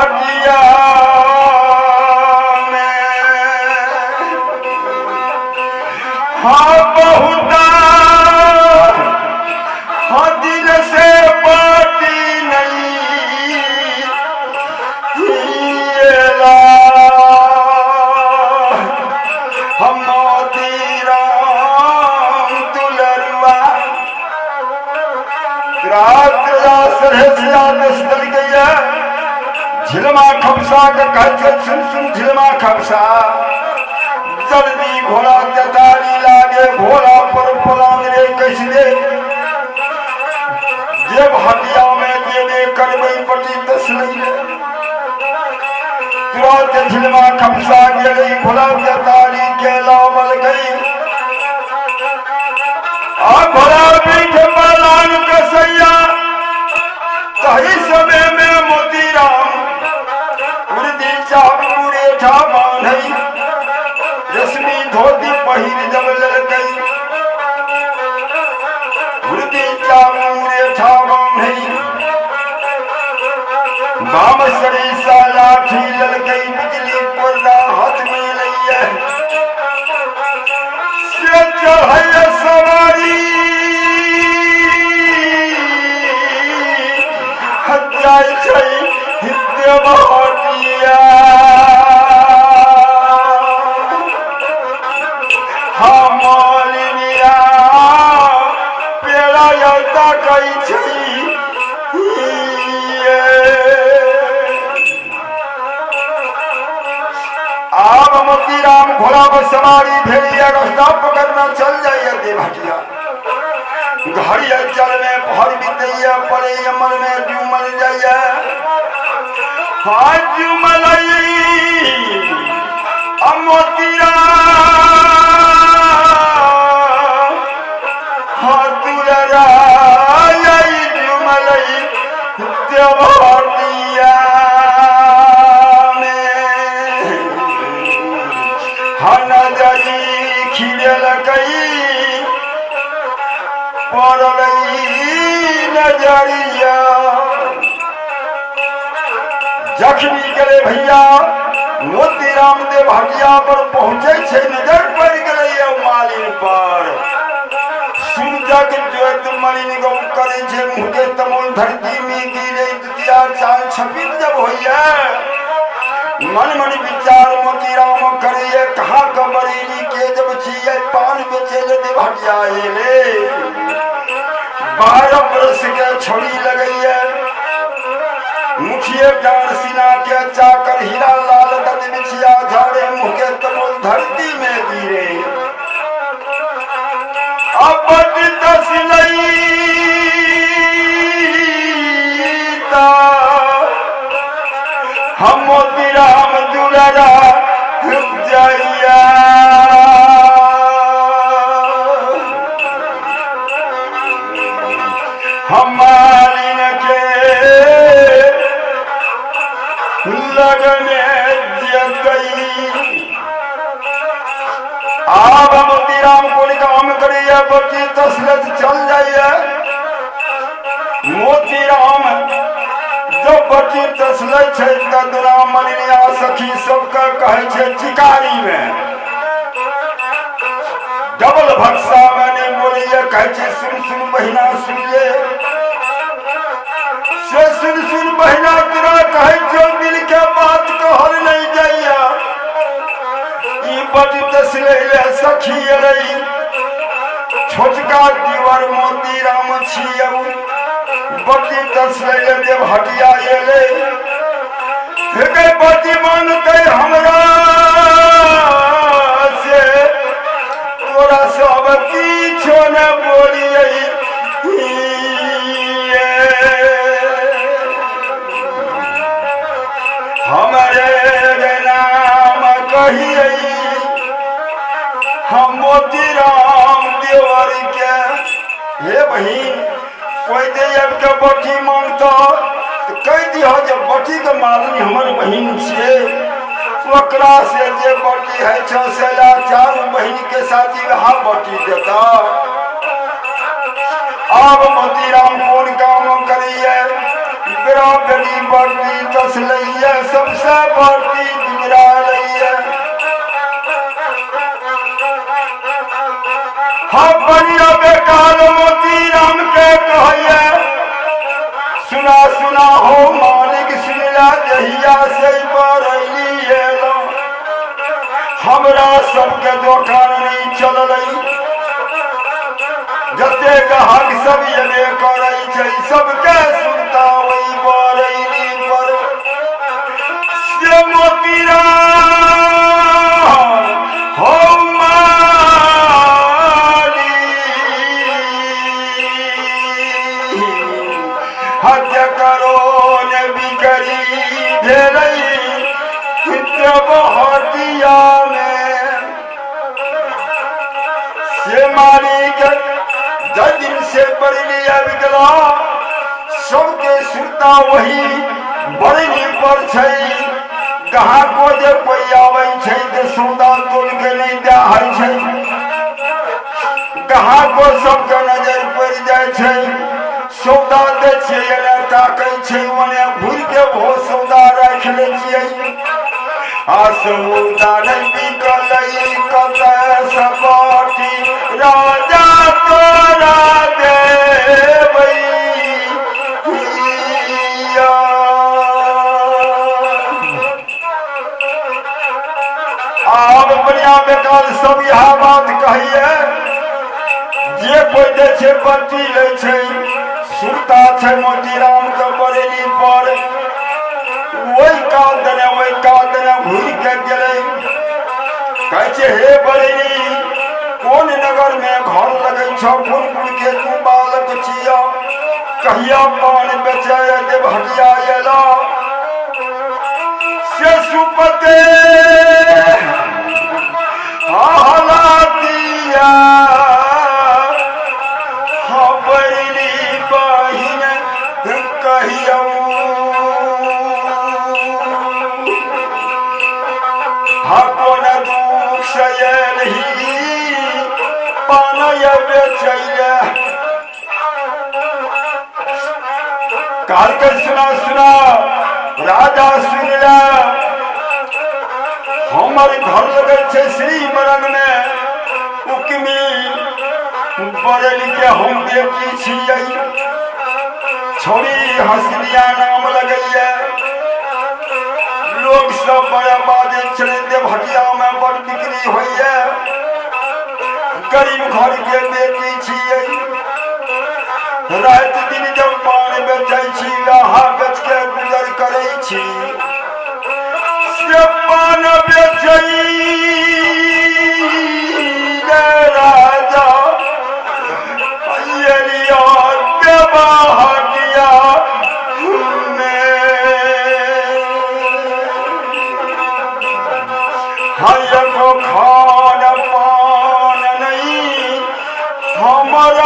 हटिया में। हाँ बहुत हाँ दिल से बाटी नहीं हम मोतीराम दुलरुआ रात झिलमा खपसा के कहै छै, सुन सुन झिलमा खपसा, जल्दी घोड़ा तेतारी लागे, घोड़ा पर पलांग रे कैस दे जेब हटिया में देने करबै पटी तसलै रे। तुरंत झिलमा खपसा गेलै, घोड़ा तेतारी के लावल गई आ घोड़ा पीठ पलांग कसैया। तही समय में मोतीराम उर्दी चाप मुरेठा बांधई, रेशमी धोती पहिर जब ललकई, उर्दी चाप मुरेठा बांधई, बाम सरीसा लाठी ललकई, बिजली कोरदा हाथ में लइये से चढ़ैया सवारी जाइ छै देवहटिया। हम मालिनिया पेड़ा तकै छै। आब मोतीराम घोड़ा पर सवारी भेलिए, रास्ता पकड़ना चल जाइए देवहटिया। घड़िया चल में भर बीतैया पड़ैया मन में जुमल जाइए। हाँ जुमल मोतीराम हाँ दुलरा जुमल देवहटिया में नजरी खिलेलकै पड़लै नजरिया। जखनी गेलै भैया मोतीराम देव हटिया पर पहुँचै छै, नजर पड़ि गेलै मालिन पर। सूरजक ज्योत मलिन गौ करै छै, मुँह के तमोल धरती में गिरे, द्वितीया चाँद छपित जब होइए। मन मन विचार मोतीराम करैए, कहाँ के बरेली के जब छियै पान बेचे ले देवहटिया एले। 12 बरस के छोड़ी लगैए, मुखिए डार सीना के चाकर, हीरा लाल दत बिछिया झाड़े, मुँह के तमोल धरती में गिरे। अब तसलई हम मोतीराम दुलरा जाइया। हम मालिन के लगने जतई। आब मोतीराम कोन काम करैया, बच्ची तसलत चल जाइए। मोतीराम जब बच्ची तसलै छै तऽ दुना मलिनिया सखी सबके कहै छै, चिकारी में डबल भक्सा में नहीं बोलैया, कहै छै सुन सुन बहिना सुनिए से, सुन सुन बहिना तोरा कहै छौ दिल के बात कहल नहीं जाइया। ई बड तसलै ले सखी एलै, छोटका दीवर मोतीराम छियौ, बटी तसलै ले देव हटिया एलै। हे बटी मानतै हमरा से, तोरा सब किछो न बोलियै। हमरे नाम कहियै हम मोतीराम देवर के। हे बहिन, कोई दे के बटी मांगता तऽ कहि दिह जे बटी के मालिनी हमर बहिन छियै, ओकरा से जे बटी होइ छै से ला चारू बहिन के साथी वएह बटी देता। आब मोतीराम कोन काम करैया, बेरा बेरी बटी तसलैया बड़ी गुजरालैया। हम बढ़िया बेकार मोती राम के कहैया, सुना सुना हो मालिक सुनला, जहिया से बरैली एलो हमरा सबके दोकान नहीं चललै। जते ग्राहक सब एबे करै छै सबके सुनता ओहि बरैली पर। से मोतीराम हो माली, हत्या करो ने बिकरी भेलै हटिया में। से मालिक जय दिन से बरेली आबि गेला, सबके सुरता वही बरेली पर छै। ग्राहको जे कोइ आबै छै तऽ सौदा तोल के नहि दए होइ छै। ग्राहको सबके नजर पड़ि जाइ छै, सौदा दै छियै एने ताकै छै ओने घुरि के बहुत सौदा राखि लै छियै। आ सौदा नहि बिकलै कतऽ सबटी राजा तोरा देबै। आब बढ़िया बेकार सब इएह बात कहैए, जे कोइ दै छै बत्ती लै छै। सुरता छै मोतीराम के बरेली पर। ओहि काल देने ओहि काल देने घुरि के गेलै, कहै छै हे बरेली, कोन नगर में घर लगै छौ, कोन कुल के तू बालक छिया, कहिया पान बेचै देवहटिया एला? से सुपते हलातिया बैली बहिन कहियौ, कोन दुख से एलही पान बेचैले? कहलकै सुना सुना राजा सुनला, हमर घर लगै छै श्री मरण मे उकमी बरेली के हम बेटी छियै, छोड़ी हसनिया नाम लगैया। लोग सब बड़ा बाजै छलै, देवहटिया मे बड़ बिक्री होइया, गरीब घर के बेटी छियै, राति दिन जब पान बेचै छी अहाँ बेच के गुजर करै छी। से पान बेचै राजा एलिया देवहटिया में, हयको खान पान नहीं हमर